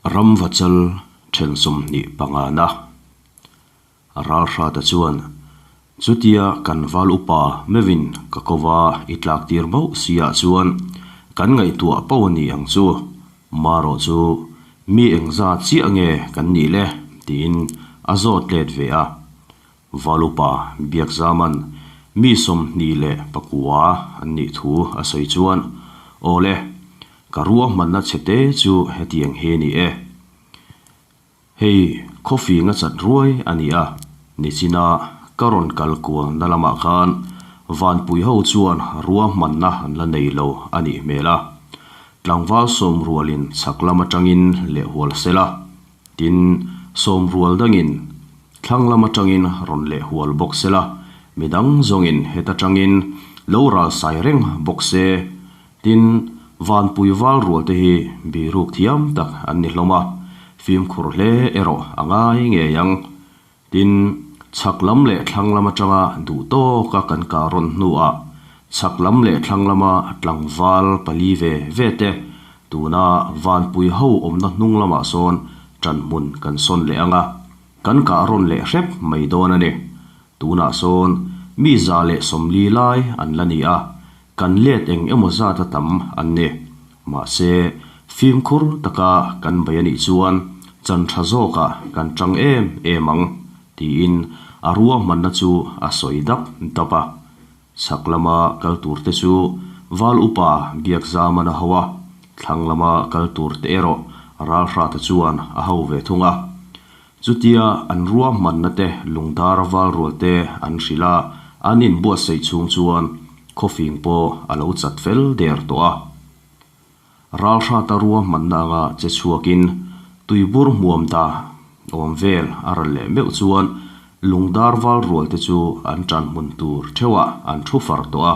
Ramvachal then 25 na Ralhrata chuan, Chutia kan val upa meuhin ka kova i tlak tir bauh si ah chuan kan ngaihtuah pauh a ni ang chu, marawh chu mi engzat chiah nge kan nih le? tiin a zawt let ve a. Val upa Biakzaman mi 29 an nih thu a sawi chuan, Aw le, ka ruahmanna chhete chu hetiang hi a ni e. Hei khawfing a chat ruai a ni a, nichina ka rawn kal kual na lamah khan Vanpui ho chuan ruahmanna an la nei lo a nih hmel a. Tlangval sawmrualin chhak lam atangin lehhual sela, Tin, sawmrual dangin thlang lam atangin rawn leh hual bawk se la, midang zawngin heta tangin lo ral sai reng bawk se. Tin, vanpui val rual te hi biruk thiam tak an ni hlawm a, fimkhur hle erawh a ngai ngei ang. Tin, chhak lam leh thlang lam atanga duh tawka kan kah rawn hnuah chhak lam leh thlang lama tlangval pali ve ve te tuna vanpui ho awmna hnung lamah sawn ṭanhmun kan sawn leh ang a, kan kah rawn leh hrep mai dawn a ni. Tunah sawn mi 140 lai an la ni a, kan let eng emaw zata tam an ni. Mahse, fimkhur taka kan bei a nih chuan chan tha zawkah kan tang em em ang, tiin a ruahmanna chu a sawi dap dap a. Chhak lama kal turte chu Val Upa Biakzaman a ho a, thlang lama kal turte erawh Ralhrata chuan a ho ve thung a. Chutia an ruahmanna te lungdar val rual te an hrilh a, an inbuatsaih chhung chuan khawfing pawh a lo chat fel der tawh a. Ralhrata ruahmanna anga che chhuakin tuibur hmuam ta awm vel a ral leh meuh chuan lungdar val rual te chu an tan hmun tur theuhah an thu far tawh a.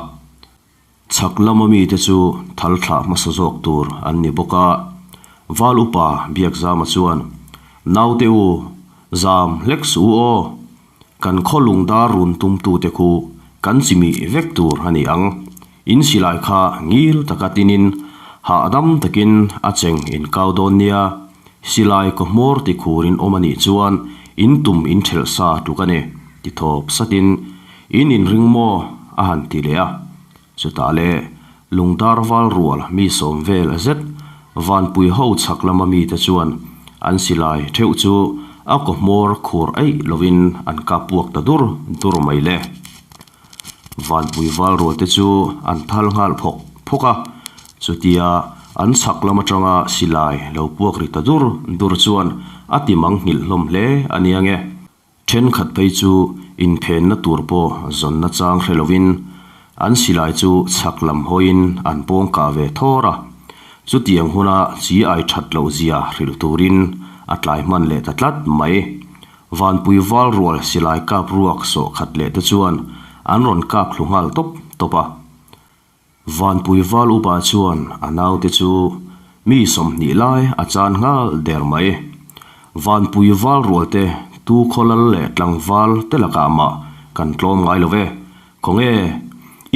Chhak lama mite chu thal thlah hmasa zawk tur an ni bawk a, Val Upa Biakzama chuan, Naute u, zam hlek suh u aw, kan khaw lungdar run tumtute khu kan chimih vek tur a ni ang. In silai kha ngil taka tinin hahdam takin a cheng inkau dawn nia, silai kaw hmawr ti khurin awm a nih chuan in tum in thelh sa tluk a ni, ti thawp satin In inring maw? a han ti leh a. Chutah le, lungdar val rual mi sawm vel a zet, vanpui ho chhak lama mite chuan an silai theuh chu a kaw hmawr khur eih lovin an kap puak ta dur dur mai le. Vanpui val rual te chu an thal nghal phawk phawk a, chutia an chhak lam atanga silai lo puak ri ta dur dur chuan a ti mang nghilh hlawm hle a nia nge. Thenkhat phei chu inphenna tur pawh zawnna chang hre lovin an silai chu chhak lam hawiin an pawng kah ve thawr a. Chutiang huna chi ai that loh zia hrilh turin a tlai hman leh ta tlat mai. Vanpui val rual silai kap ruak sawh khat leh te chuan an rawn kap thlu nghal tawp tawp a. Vanpui val upa chuan a naute chu mi 20 lai a chan nghal der mai. Vanpui val rualte tu khawlal leh tlangval te lakah mah kan tlawm ngai lo ve, khawnge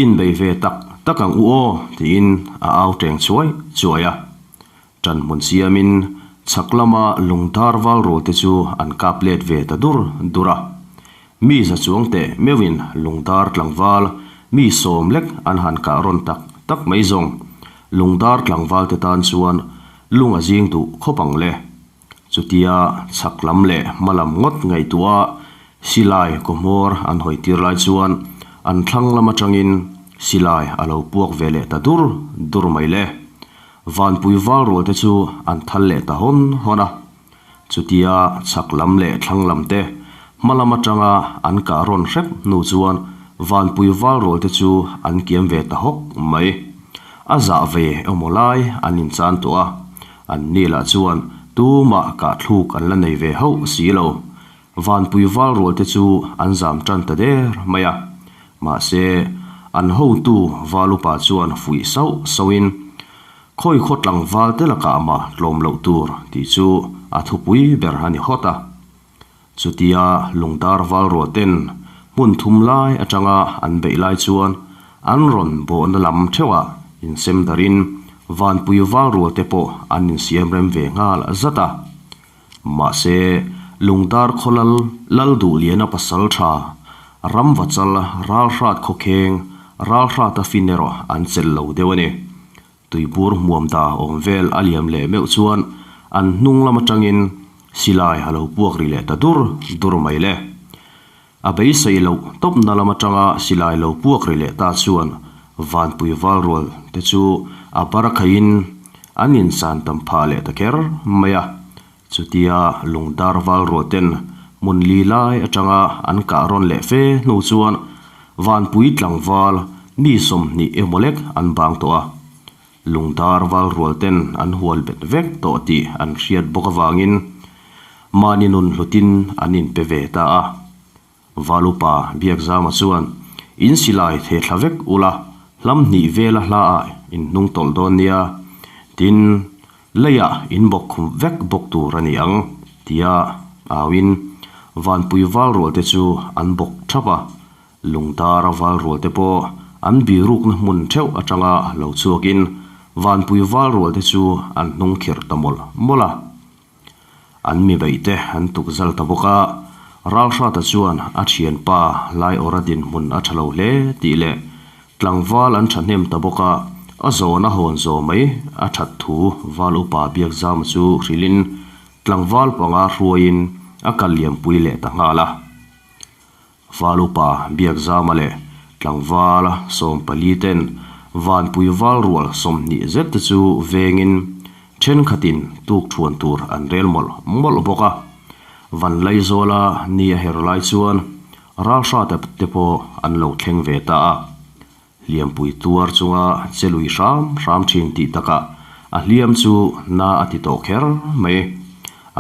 inbei ve tak tak ang u aw tiin a au teng chuai chuai a. Ṭanhmun siamin chhak lama lungdar val rualte chu an kap let ve ta dur dur a. Mi za chuang teh meuhin lungdar tlangval mi sawm lek an han kah rawn tak tak mai zawng. Lungdar tlangval te tan chuan lung a zing duh khawp ang le. Chutia chhak lam leh hma lam ngawt ngaihtuah silai kawhmawr an hawi tir lai chuan an thlang lam atangin silai a lo puak ve leh ta dur dur mai le. Vanpui val rual te chu an thal leh ta hawn hawn a. Chutia chhak lam leh thlang lam te hma lam atanga an kah rawn hrep hnu chuan Vanpui val rual te chu an kiam ve ta hawk mai. A zah ve emaw lai an inchan tawh a, an ni lah chuan tumah kah thluk an la nei ve hauh si lo. Vanpui val rual te chu an zam tan ta der mai a. Mahse, an hotu val upa chuan fuih sauh sauhin, Khawi khaw tlangval te lakah mah tlawm loh tur tih chu a thupui ber a ni hawt a. Chutia lungdar val rual ten hmun thum lai atanga an beih lai chuan an rawn bawhna lam theuhah insem darin Vanpui val rual te pawh an insiam rem ve nghal zat a. Mahse, Lungdar khaw lal Lalduhliana pasal tha, Ramvachal Ralhrat khawkheng Ralhrata fin erawh an chelh lo deuh a ni. Tuibur hmuam da awm vel a liam leh meuh chuan an hnung lam atangin silai a lo puak ri leh ta dur dur mai le. A beisei loh tawpna lam atanga silai lo puak ri leh ta chuan Vanpui Valrual te chu a bar khaihin an insan tam phah leh ta kher mai a. Chutia Lungdar Valrual ten hmun li lai atanga an kah rawn leh fe hnu chuan Vanpui tlangval mi 20 emaw lek an bang tawh a. Lungdar Valrual ten an hual bet vek tawh tih an hriat bawk avangin mahni nun hlutin an inpe ve ta a. Valupa Biakzama chuan, In silai theh thla vek ula, hlam hnih vela hlaah in hnung tawlh dawn nia, tin, leiah in bawk khum vek bawk tur a ni ang, tia auin Vanpui Valrualte chu an bawk thap a. Lungdara Valrualte pawh an birukna hmun theuh atanga lo chhuakin Vanpui Valrualte chu an hnung khirh ta mawlh mawlh a. An mi beihte an tuk zal ta bawk a, Ralhrata chuan a thianpa Laiawra dinhmun a tha lo hle tih leh tlangval an thahnem ta bawk a, a zawn a hawn zaw mai a that thu Val Upa Biakzama chu hrilhin tlangval panga hruaiin a kal liampui leh ta nghal a. Val Upa Biakzama leh tlangval 14 ten Vanpui val rual 20 zet te chu vengin thenkhatin tuk thuan tur an rel mawlh mawlh bawk a. Vanlaizawla ni a her lai chuan Ralhrata te pawh an lo thleng ve ta a. Hliampui tuar chunga che lui hram hram thin tih takah a hliam chu na a ti tawh kher mai.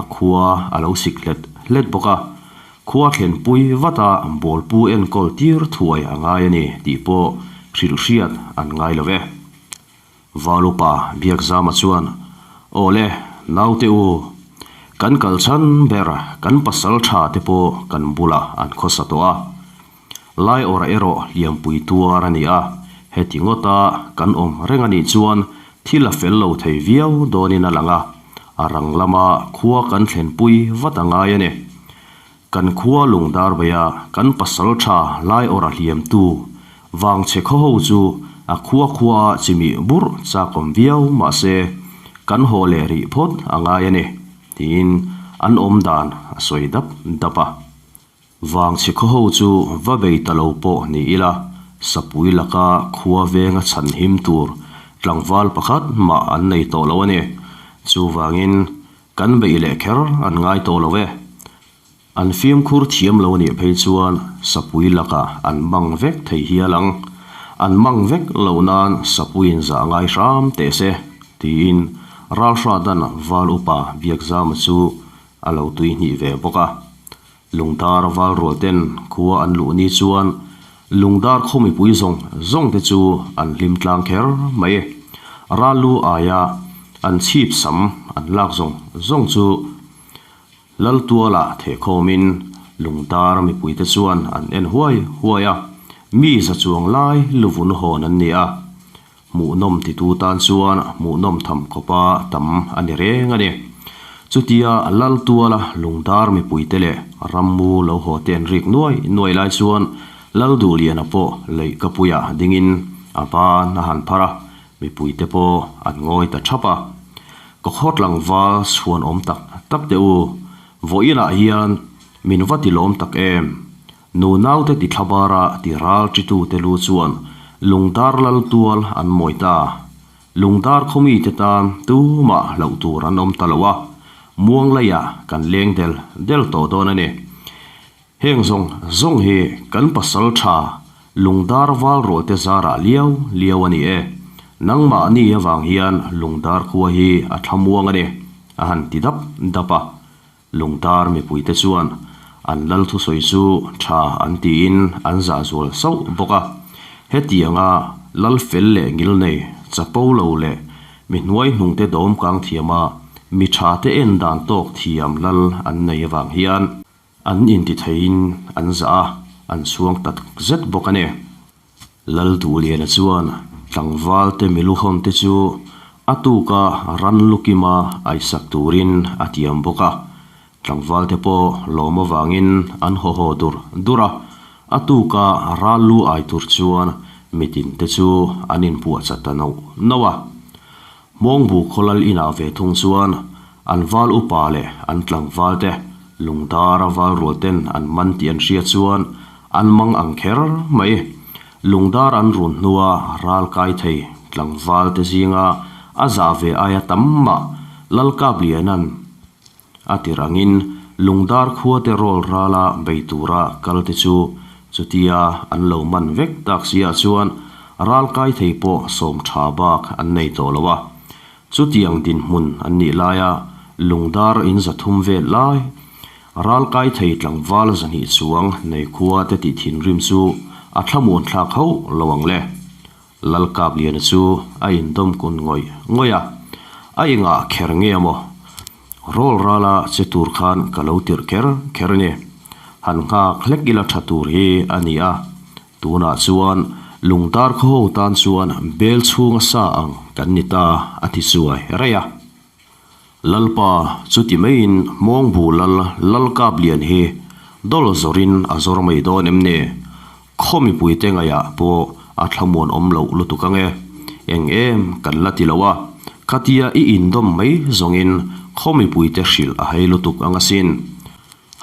A khua a lo sik hlet hlet bawk a, khua thlenpui vata bawlpu enkawl tir thuai a ngai a ni tih pawh hrilh hriat an ngai lo ve. Valupa Biakzama chuan, Aw le, naute u, kan kal chhan ber kan pasal tha te pawh kan bulah an khawsa tawh a. Laiawrah erawh hliampui tuar a ni a, heti ngawta kan awm reng a nih chuan thil a fel lo thei viau dawnin a lang a, a rang lama khua kan thlenpui vat a ngai a ni. Kan khua lungdar beia kan pasal tha Laiawrah hliamtu vangchhe khaw ho chu a khua khua chimih burh chakawm viau mahse kan haw leh rih phawt a ngai a ni, tiin an awm dan a sawi dap dap a. Vangchhe khaw ho chu va bei ta lo pawh ni ila, sapui laka khua venga chhan him tur tlangval pakhat mah an nei tawh lo a ni. Chuvangin kan beih leh kher an ngai tawh lo e. An fimkhur thiam lo nih phei chuan sapui lakah an mang vek thei hial ang. An mang vek loh nan sapuiin zah ngai hram teh se, tiin Ralhradan Val Upa Biakzama chu a lo tui hnih ve bawk a. Lungdar val rual ten khua an luh ni chuan Lungdar khaw mipui zawng zawng te chu an hlim tlang kher mai. Ral lu aia an chhip sam an lak zawng zawng chu Laltuala thehkhawmin Lungdar mipui te chuan an en huai huai a, mi za chuang lai luvun hawn an ni a. Hmuhnawm titu tan chuan hmuhnawm tham khawpa tam a ni reng a ni. Chutia Laltuala lungdar mipuite leh rammu lo haw te an rik nuai nuai lai chuan Lalduhliana pawh leihkapuiah dingin a ban a han phar a, mipuite pawh an ngawi ta thap a. Ka khaw tlangval chhuan awm tak tak teh u, vawiinah hian min va ti lawm tak em? Nu naute ti thlabara ti ral ṭitute lu chuan Lungdar lal tual an mawi ta. Lungdar khawmite tan tumah hlauh tur an awm ta lo a, muang leiah kan leng del del tawh dawn a ni. Heng zawng zawng hi kan pasal ṭha Lungdar val rualte zarah liau liau a ni e. Nangmahni avang hian Lungdar khua hi a thlamuang a ni, a han ti dap dap a. Lungtar mipuite chuan an lal thusawi chu tha an tiin an zah zual sauh bawk a. Hetianga lal fel leh ngil nei, chapo lo leh mi hnuai hnungte dawm kang thiama mi tha te en dan tawk thiam lal an nei avang hian an inti theiin an zah a, an chhuang tak zet bawk a ni. Lalduhliana chuan tlangvalte miluhawnte chu A tuka ran lukima aisak turin a tiam bawk a. Tlangvalte pawh lawm avangin an haw haw dur dur a, a tuka ral lu ai tur chuan mitin te chu an inpuahchah ta nauh nauh a. Hmawngbu khawlal inah ve thung chuan an val upa leh an tlangvalte lungdara val rual ten an man tih an hria chuan an mang ang kher mai. Lungdar an run hnua ral kai thei tlangvalte zinga a zah ve aia tam mah Lalkapliana'n A tir angin Lungdar khuate rawl rala bei tura kalte chu chutia an lo man vek tak siah chuan ral kai thei pawh sawm tha bak an nei tawh lo a. Chutiang dinhmun an nih laia Lungdar in 300 vel lai ral kai thei tlangval 200 chuang nei khuate tih thinrim chu a thlamuan thlak hauh lo ang le. Lalkapliana chu a indawm kun ngawih ngawih a, a engah kher nge maw? Rawl rala che tur khan ka lo tirh kher kher a ni. Han nghak hlek ila tha tur hi a ni a, tunah chuan lungtar khaw ho tan chuan bel chhunga sa ang kan ni ta a ti chuai raih a. Lalpa, chuti maiin Hmawngbu lal Lalkaplian hi dawl zawrin a zawr mai dawn em ni? Khaw mipuite ngaihah pawh a thlamuan awm loh lutuk ang e. Eng em kan la ti lo a, khatia i indawm mai zawngin khaw mipuite hrilh a hei lutuk ang asin.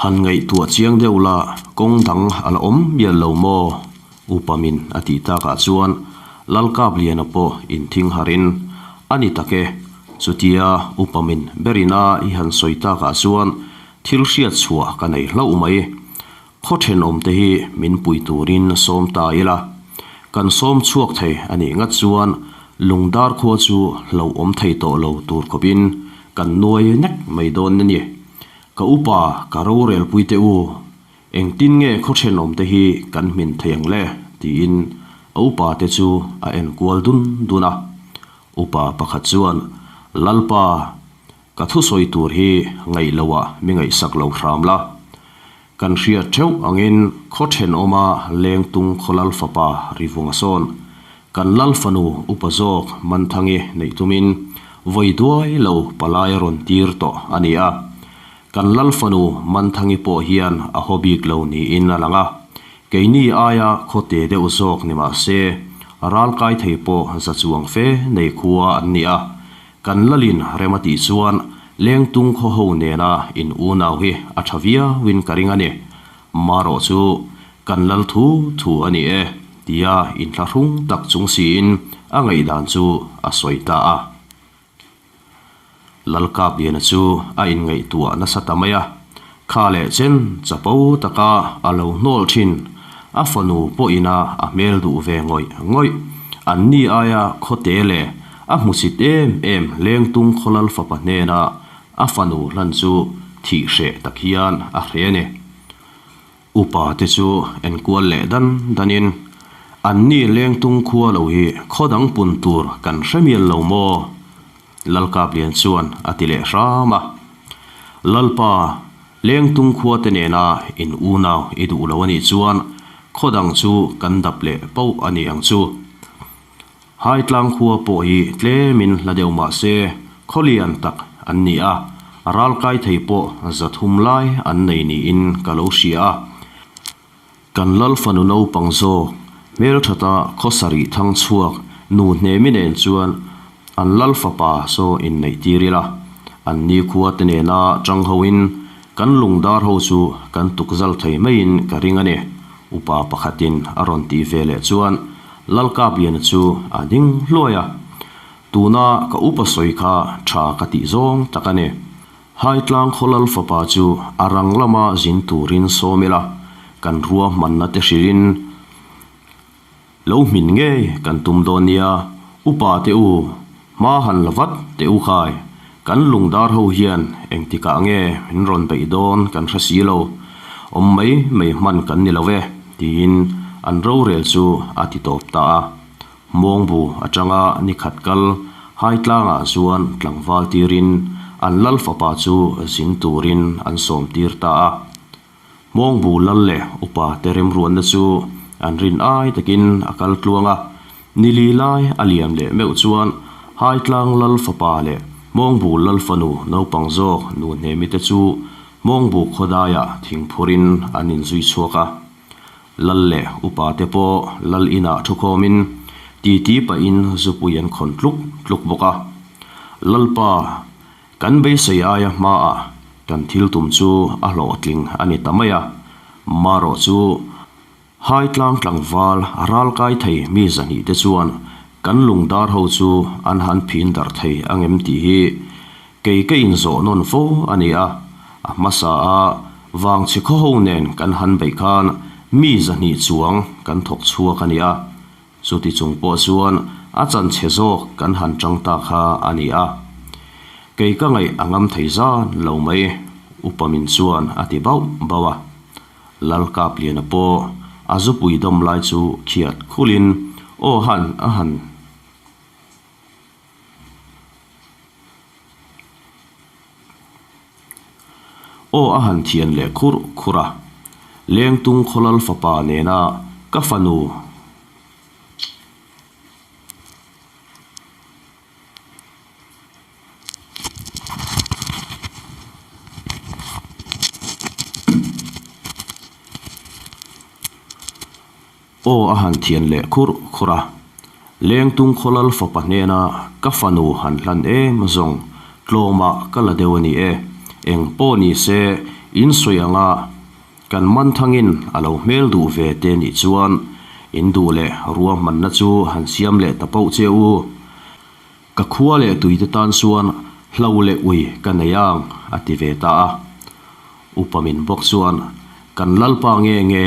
Han ngaihtuah chiang deuh la, kawng dang a la awm mial lo maw? Upamin a tih takah chuan Lalkapliana pawh inthing harin, A ni tak e, chutia Upamin berina i han sawi takah chuan thil hriat chhuah ka nei hlauh mai. Khaw thenawmte hi min pui turin sawm ta ila, kan sawm chhuak thei a nih ngat chuan Lungdar khua chu hlauhawm thei tawh lo tur khawpin kan nuai nek mai dawn a ni. Ka upa, ka rorelpui te u, engtin nge khaw thenawmte hi kan hmin thei ang le? tiin a upa te chu a en kual dun dun a. Upa pakhat chuan, Lalpa, ka thusawi tur hi ngaih loah mi ngaihsak lo hram la. Kan hriat theuh angin khaw thenawma Lengtung khaw lal fapa Rivunga sawn kan lal fanu upa zawk Manthangi neih tumin vawi duai lo palai a rawn tir tawh a ni a. Kan lal fanu Manthangi pawh hian a haw bik lo niin a lang a. Keini aia khaw te deuh zawk ni mah se ral kai thei pawh za chuang fe nei khua an ni a. Kan lalin rem a tih chuan Lengtung khaw ho nena in unau hi a tha viauin ka ring a ni. Marawh chu kan lal thu thu a ni e, tia inthlahrung tak chung siin a ngaihdan chu a sawi ta a. Lalkapliana chu a inngaihtuah nasa ta mai a, kha leh chen chapo taka a lo hnawl thin, a fanu pawhina a hmel duh ve ngawih ngawih, anni aia khawte leh A hmusit em em Lengtung khawlal fapa hnena a fanu hlan chu thih hreh tak hian a hre a ni. Upa te chu enkual leh dan danin, Anni Lengtung khua lo hi khaw dang pun tur kan hre mial lo maw? Lalkaplian chuan a ti leh hram a. Lalpa, Lengtung khua te nena in unau i duh lo a nih chuan khaw dang chu kan dap leh poh a ni ang chu. Haitlang khua pawh hi tlemin hla deuh mah se khawlian tak an ni a, ral kai thei pawh 300 lai an nei niin ka lo hria a. Kan lal fanu naupang zawk hmelthata khaw sarih thang chhuak nu hnemi nen chuan an lal fapa saw inneih tir ila, an ni khua te nena tang hoin kan lungdar ho chu kan tukzal thei maiin ka ring a ni. Upa pakhatin a rawn tih ve leh chuan Lalkapliana chu a ding hluai a, Tuna ka upa sawi kha tha ka tih zawng tak a ni. Haitlang khaw lal fapa chu a rang lama zin turin sawm ila, kan ruahmanna te hrilhin lo hmin ngei kan tum dawn nia. Upa te u, hma han la vat teh u khai, kan lungdar ho hian engtikah nge min rawn beih dawn kan hre si lo, awm mai mai hman kan ni lo e, tiin an rorel chu a ti tawp ta a. Mawngbu atanga ni khat kal Haitlangah chuan tlangval tirin an lal fapa chu zin turin an sawm tir ta a. Hmawngbu lal leh upa te remruanna chu an rin ai takin a kal tluang a, ni li lai a liam leh meuh chuan Haitlang lal fapa leh Hmawngbu lal fanu naupang zawk nu Hnemi te chu Hmawngbu khawdaiah thing phurin an inzui chhuak a. Lal leh upa te pawh lal inah thukhawmin titi pahin zupui an khawn tluk tluk bawk a. Lalpa, kan beisei aia hmaah kan thil tum chu a hlawhtling a ni ta mai a, marawh chu Haitlang tlangval ral kai thei mi 200 te chuan kan lungdar ho chu an han phin darh thei angem tih hi kei ka inzawh nawn fo a ni a, a hmasa a vangchhe khaw ho nen kan han beih khan mi 200 chuang kan thawk chhuak a ni a, chuti chung pawh chuan a chanchhe zawk kan han chang ta kha a ni a. Kei ka ngaih a ngam thei zan lo mai, upa min chuan a ti bauh bauh a. Lalkapliana pawh a zupui dawm lai chu khiat khulhin aw han a han aw a han thian leh khurh khurh a, Lengtung khawlal fapa nena ka fanu Aw a han thian leh khurh khurh a, Lengtung khawlal fapa hnena ka fanu han hlan em zawng tlawmah ka la deuh a ni e, eng pawh ni se in sawi anga kan man thangin a lo hmel duh ve te nih chuan in duh leh ruahmanna chu han siam leh ta poh che u. Ka khua leh tuite tan chuan hlo leh ui ka nei ang, a ti ve ta a. Upa min bawk chuan, Kan Lalpa nge nge,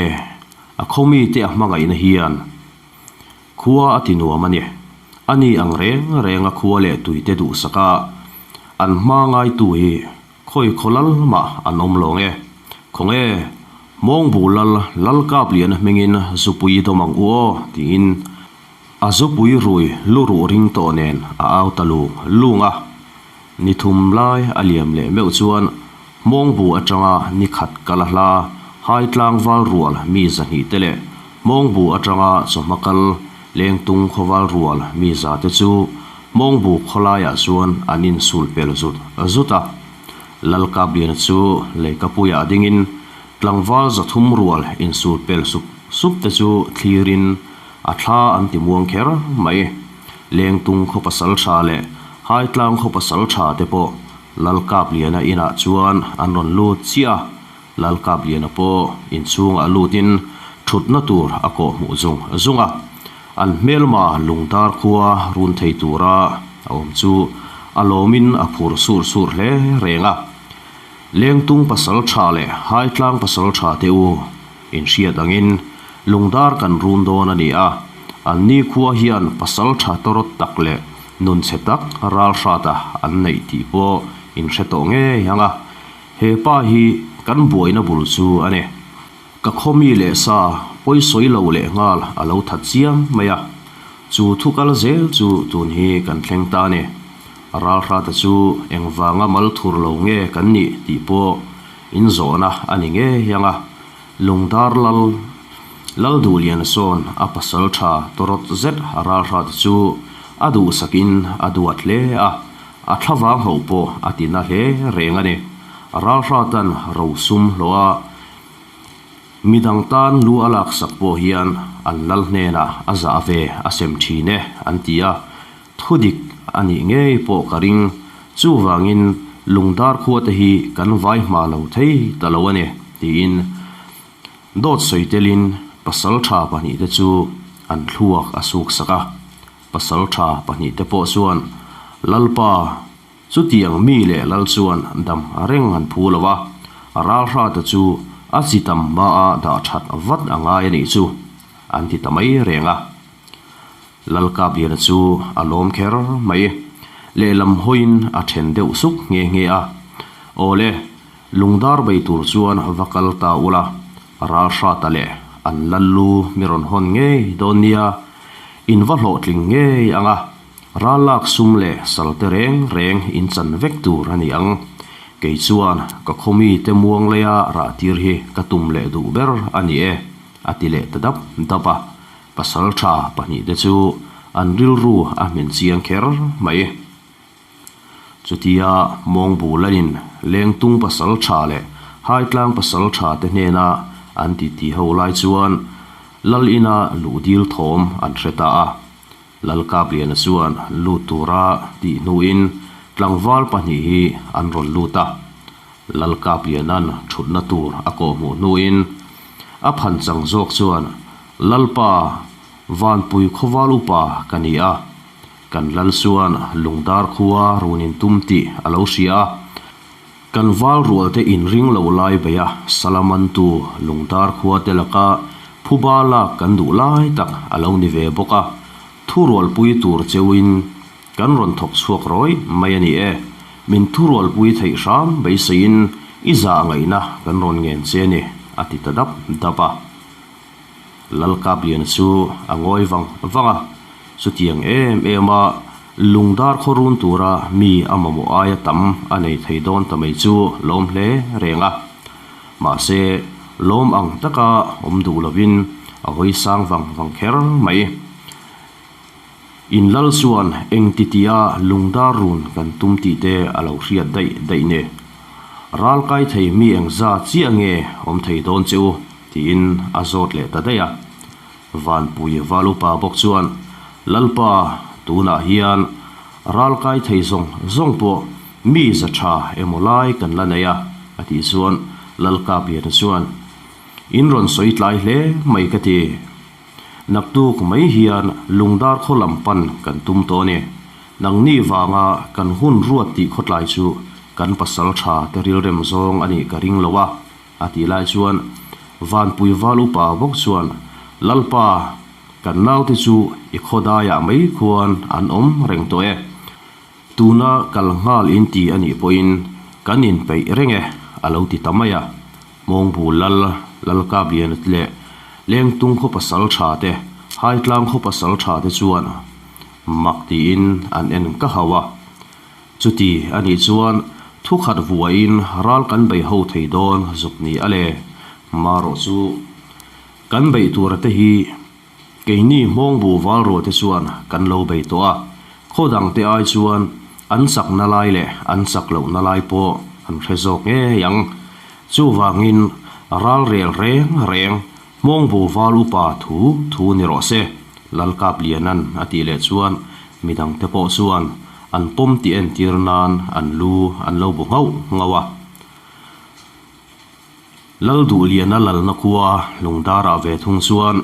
a khawmite a hmangaihna hian khua a ti nuam a ni. A ni ang reng reng a khua leh tuite duhsak a, an hma ngaitu hi khawi khaw lal mah an awm lo nge. Khawnge, Hmawngbu lal Lalkapliana hmingin zupui dawm ang u aw, tiin A zupui rui lu ruh ring tawh nen a au ta lung lung a, ni thum lai a liam leh meuh chuan Hmawngbu atanga ni khat kal a hla Haitlang val rual mi 200 te leh Hmawngbu atanga chawhma kal Lengtung khawval rual mi za te chu Hmawngbu khawlaiah chuan an insul pel zut zut a. Lalkapliana chu leikapuiah dingin tlangval 300 rual insul pel sup sup te chu thlirin A thla an ti muang kher mai. Lengtung khaw pasal tha leh Haitlang khaw pasal tha te pawh Lalkapliana inah chuan an rawn lut chiah a, Lalkapliana pawh inchhungah lutin thutna tur a kawh hmuh zung zung a. An hmelma lungdar khua run thei tura a awm chu a lawmin a phur sur sur hle reng a. Lengtung pasal tha leh Haitlang pasal tha te u Inhriat angin lungdar kan run dawn a ni a, an nikhua hian pasal tha tawrawt tak leh nun chhe tak ral hrata an neih tih pawh inhre tawh ngei ang a, he pa hi kan buaina bul chu a ni. Ka khawmi leh sa pawisawi lo leh nghal a lo that chiam mai a, chu thu kal zel chu tun hi kan thleng ta a ni. Ral hrata chu engvanga mal thur lo nge kan nih tih pawh Inzawhna a ni ngei ang a, Lungdar lal Lalduhliana sawn a pasal tha tawrawt zet a ralhrat chu a duhsakin a duat hle a, a thlavang hauh pawh a ti na hle reng a ni. Ralhratan rosum hlawh a, midang tan lu a laksak pawh hian an lal hnenah a zah ve a sem thin e an ti a, Thudik a nih ngei pawh ka ring. Chuvangin Lungdar khua te hi kan vai hma lo thei ta lo a ni, tiin dawt sawi telin pasaltha pahnihte chu an thluak a suk sak a. Pasaltha pahnihte pawh chuan Lalpa, chutiang mi leh lal chuan dam reng an phu lo a, ralhrate chu a chi tam hmaa dah that vat a ngai a nih chu, an ti ta mai reng a. Lalkapliana chu a lawm kher mai. Lehlam hawiin a then deuh suk nghe nghe a. Awle, lungdar bei tur chuan va kal ta ula, ral hrata leh an lallu mi rawn hawn ngei dawn nia, in va hlawhtling ngei ang a, ral lak sum leh sal te reng reng in chan vek tur a ni ang. Kei chuan ka khawmi te muang leia rah tir hi ka tum leh duh ber a ni e, a ti leh ta dap dap a. Pasal tha pahnihte chu an rilru a hmin chiang kher mai. Chutia Mawngbu Lalin Lengtung pasaltha leh Haitlang pasaltha te hnena an titi ho lai chuan Lal ina luh dil thawm an hre ta a. Lal Kapliana chuan lut tura tih hnuin tlangval pahnih hi an rawn lut a. Lal Kapliana'n thutna tur a kawhhmuh hnuin a phan chang zawk chuan, Lalpa, Vanpui khawval upa ka ni a. Kan lal chuan lungdar khua run in tum tih a lo hria a. Kan val rualte inring lo lai beih a, Salamantu lungdar khua te laka phuba lak kan duh lai tak a lo ni ve bawk a, thurualpui tur cheuin kan rawn thawk chhuak rawih mai a ni e. Min thurualpui theih hram beiseiin i zah ngaihna kan rawn ngen che ni, a ti ta dap dap a. Lalkapliana chu a ngawi vang vang a, chutiang em em a lungdar khaw run tura mi a mamawh aia tam a nei thei dawn ta mai chu lawm hle reng a. Mahse, lawm ang taka awm duh lovin a hawi sang vang vang kher mai. In lal chuan eng titia lungdar run kan tum tih te a lo hriat daih daih ne. Ral kai thei mi eng za chiah nge awm thei dawn che u? tiin a zawt leh ta daih a. Vanpui val upa bawk chuan, Lalpa, tunah hian ral kai thei zawng zawng pawh mi za tha emaw lai kan la nei a, a tih chuan Lalkapliana chuan, In rawn sawi tlai hle mai ka ti. Naktuk mai hian lungdar khaw lam pan kan tum tawh a ni. Nangni vanga kan hun ruat tih khawtlai chu kan pasal tha te rilrem zawng a nih ka ring lo a, a tih lai chuan Vanpui val upa bawk chuan, Lalpa, kan naute chu i khawdaiah mai khuan an awm reng tawh e. Tuna kal nghal in ti a nih pawhin kan inpeih reng e, a lo ti ta mai a. Mawngbu Lal, Lalkabliana leh Lengtung khaw pasal tha te, Haitlang khaw pasal tha te chuan mak tiin an en ka hau a. Chuti a nih chuan thukhat vuahin ral kan bei ho thei dawn zuk ni a le. Marawh chu kan beih tura te hi Keini Hmawngbu Valrual te chuan kan lo bei tawh a, khaw dang te ai chuan an chakna lai leh an chak lohna lai pawh an hre zawk ngei ang. Chuvangin ral rel reng reng Hmawngbu Val upa thu thu ni rawh se, Lalkaplianan a tih leh chuan midang te pawh chuan an pawm tih entir nan an lu an lo bu nghauh nghauh a. Lalduhliana lalna khua Lungdarah ve thung chuan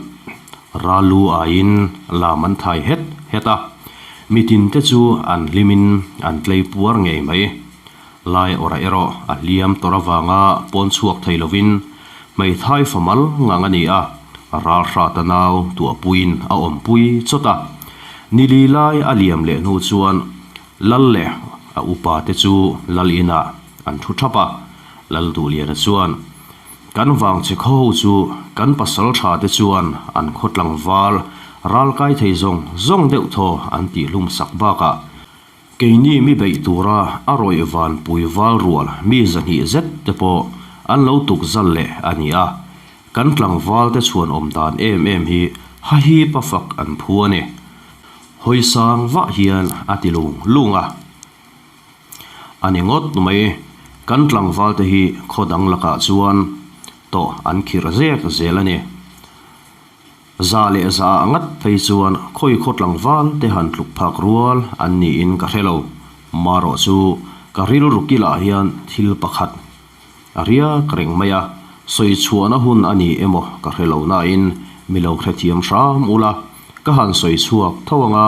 Ralu aiin lam an thai het het a, mitin te chu an hlimin an tlei puar ngei mai. Lai awrah erawh a hliam tawrh avanga pawn chhuak thei lovin hmeithai fa mal ngang a ni a, ralhrata nau tuahpuiin a awmpui chawt a. Nili lai a liam leh hnu chuan Lal leh a upa te chu Lal inah an thu thap a. Lalduhliana chuan, Kan vangchhe khaw ho chu kan pasal tha te chuan an khaw tlangval ral kai thei zawng zawng deuh thaw an tih hlum sak bakah keini mi beih tura a rawih vanpui val rual mi zahnih zet te pawh an lo tuk zal leh a ni a, kan tlangval te chhuan awm dan em em hi hahipa fak an phu a ni. Hawisang vah hian a ti lung lung a. A ni ngawt mai, kan tlangval te hi khaw dang lakah chuan tawh an khirh zek zel a ni. Za leh za ah ngat phei chuan khawi khaw tlangval te han tluk phak rual an niin ka hre lo. Marawh chu ka rilru kilah hian thil pakhat a riak reng mai a, sawi chhuahna hun a ni emaw ka hre lo nain mi lo hrethiam hram ula, ka han sawi chhuak tho anga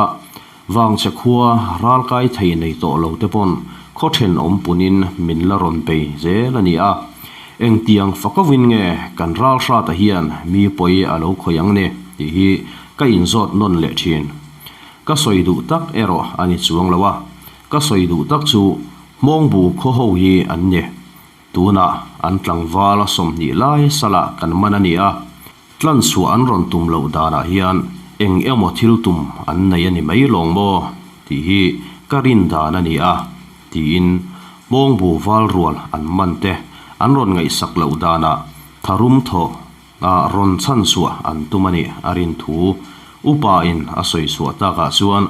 Vangchhe khua ral kai thei nei tawh lo te pawn khaw thenawm punin min la rawn bei zel a ni a. Engtiang fakawin nge kan ral hrata hian mi pawi a lo khawih ang ni tih hi ka inzawt nawn leh thin. Ka sawi duh tak erawh a ni chuang lo a, ka sawi duh tak chu Hmawngbu khaw ho hi an ni. Tunah an tlangval 20 lai salah kan man a ni a. Tlanchhuah an rawn tum loh danah hian eng emaw thil tum an nei a ni mai lawng maw tih hi ka rin dan a ni a, tiin Hmawngbu val rual an man te an rawn ngaihsak loh danah tharum thaw a rawn chhanchhuah an tum a nih a rin thu. Upa in a sawi chhuah takah chuan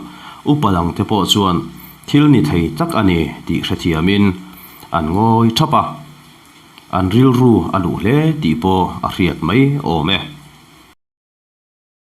upa dangte pawh chuan thil ni thei tak a ni tih hrethiamin an ngawi thap a, an rilru a luh hle tih pawh a hriat mai awm e.